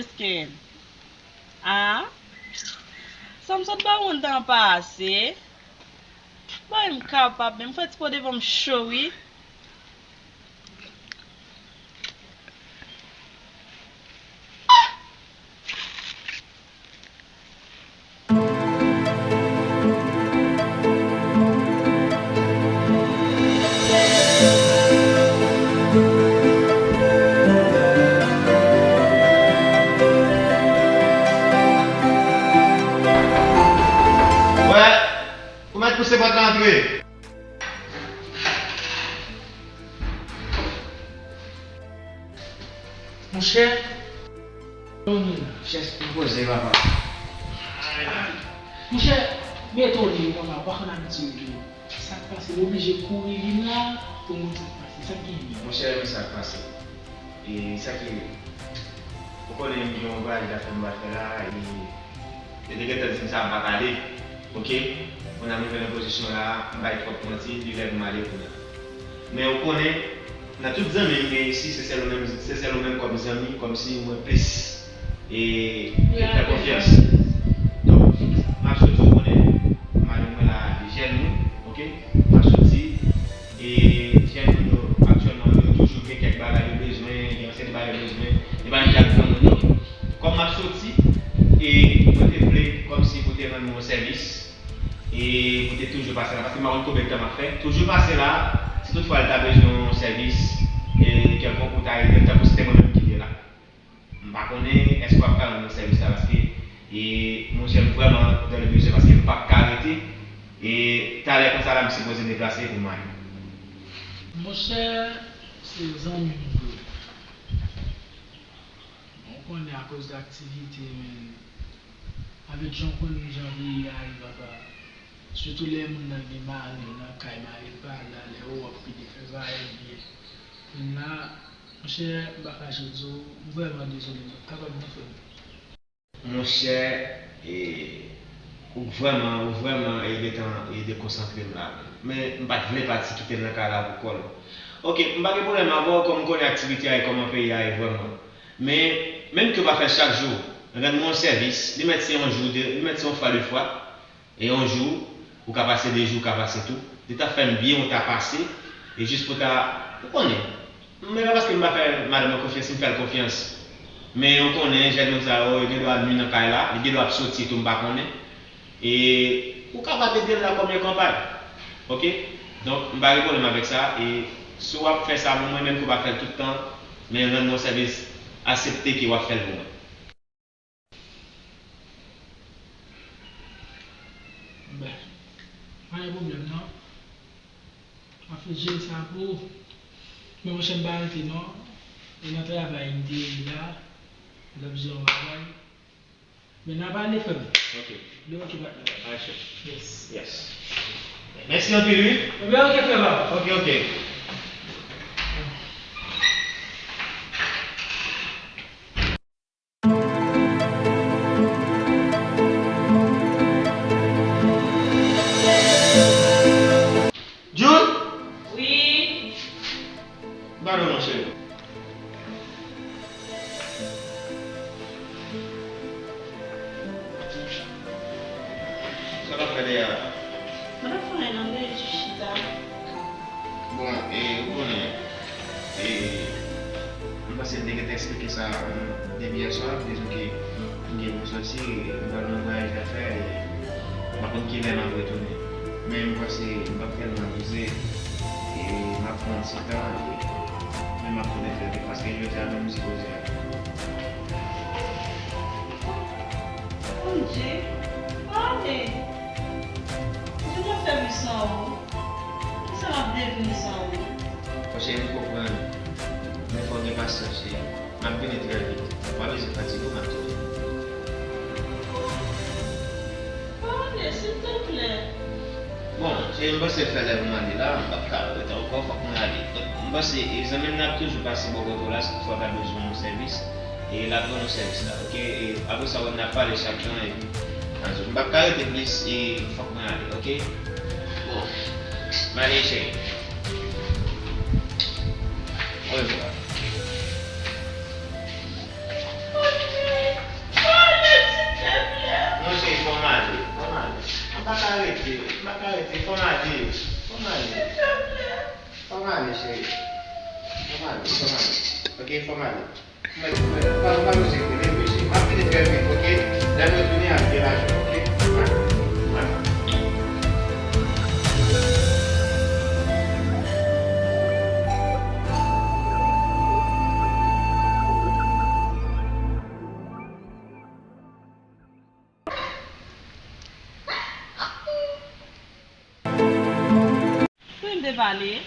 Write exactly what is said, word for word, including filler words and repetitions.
Skin. Ah? Sa m sot ba w yon tan pase. Bay m kapab, men m fè ti po devan m cho, wi. Wè, ou mèt pouse pòt la antre. Monchè, Tony la. Chèf, poze, papa. Monchè, m etone, papa, ou pa konn abitye tou. Sa k pase, m oblije kouri vin la pou m konn sa k pase. Sa k genyen? Monchè, men sa k pase. E sa ki, ou konnen, m gen yon vwayaj dafè m pral fè la, e yo te gentan di m sa m pa t ale. Oke? Kounye a m rive nan pozisyon la, m bay twòp manti, li lè pou m ale kounye a. Men ou konnen, nan tout zanmi m gen isi, se sèl ou menm, se sèl ou menm kòm zanmi, kòmsi mwen plis e, e fè konfyans. Donk, m ap soti, ou konnen, mari mwen la, li jèn moun, oke? M ap soti, e jèn moun yo, aktyèlman, yo toujou gen kèk bagay yo bezwen, gen ansanm bagay yo bezwen, e pa menm jan ak granmoun yo. Kòm m ap soti, e mwen te vle kòmsi pou te rann mwen yon sèvis, e pou te toujou pase la, paske m pa konn konbyen tan m ap fè. Toujou pase la, si toutfwa l ta bezwen yon sèvis, e kèlkonk ou ta ede l, tankou si te mwen menm ki te la. M pa konnen èske w ap ka rann mwen sèvis la, paske, e, monchè, m vrèman dans le besoin, paske m p ap ka rete, e talè konsa la, m sipoze deplase pou m ale. Monchè, se zanmi m vre. Bon, ou konnen akoz de aktivite, men avèk jan w konnen jan peyi a ye, papa. Sitou lè moun nan gen mari l nan kay, mari l pa la, lè Ewòp ki te fè vwayaj byen. Kounye a, monchè, m pa kache di w, m vrèman dezole, m p ap kapab non, frè m. Monchè, e, ou vrèman, ou vrèman, e, gentan, e, dekonsantre m la. Men, m pa t vle pati kite l nan kay la pou kò l. Oke, m pa gen pwoblèm avè w, kòm m konnen aktivite a ye, kòman peyi a ye vrèman. Men, menm ke w pa fè l chak jou, rann mwen yon sèvis, li mèt se yon jou, de, li mèt se yon fwa, de fwa. E yon jou, ou ka pase de jou, ou ka pase tou. Li ta fè m byen, ou ta pase. E jis pou ta, ou konnen. Men pa paske m pa fè madanm mwen konfyans, m fè l konfyans. Men ou konnen, jèn moun sa yo, yo gen dwa nwi nan kay la, yo gen dwa ap soti tou, m pa konnen. E ou kapab ede l la kòm yon kanpay. Oke? Donk, m pa gen pwoblèm avèk sa. E si w ap fè sa pou mwen, menm ke w pa fè l tout tan, men rann mwen sèvis, aksepte ke w ap fè l pou mwen. Ben, pa gen pwoblèm non. M ap jere sa pou ou. Men monchè, m pa rete non. E nan travay m te ye la. M t ap jere yon bagay. Men n a pale, frè m. Ok. Li ok, patnè. Alright, chef. Yes. Yes. Mèsi anpil, wi. Ebyen, ok, frè m. Ok, ok. Jun? Wi. Ba non, mon cheri. Sa w ap fè dèyè a? Mwen pa fè anyen non, m te jis chita. Bon, e, ou konnen, e, m panse m te gentan eksplike sa, e, depi yè swa, m te di w ke m gen pou soti, e, m pral nan vwayaj dafè, e, m pa konn kilè m ap retounen. Men m panse m p ap tèlman abize, e, m ap pran ti tan, e, men m ap tounen fè l, paske jodi a menm m sipoze ale. Bondye, pale! Ou te konn fè m san ou. Kisa m ap devni san ou? Monchè, m konprann. Men fò w gen pasyans, cheri. M ap vini trè vit. Ou pa bezwen fatige w, m ap tounen. Pale, silteplè. Bon, cheri, m panse fè lè pou m ale la, m p ap ka rete ankò, fòk mwen ale. M panse, e, zanmi m nan ap toujou pase bò kote w la, si toutfwa w ta bezwen yon sèvis. E l ap rann ou sèvis la, oke? E apre sa, w wè n ap pale chak jan, epi, ann di, m p ap ka rete plis, e fòk mwen ale, oke? Bon, m ale, cheri. Orevwa. Ok, fò m ale. Mwen, mwen, pa, pa nou se konnen, mesye. M ap vini trè vit, ok? Lè mwen vini, ap gen lajan, ok? Bye. Bye. Pou m te pale, hein?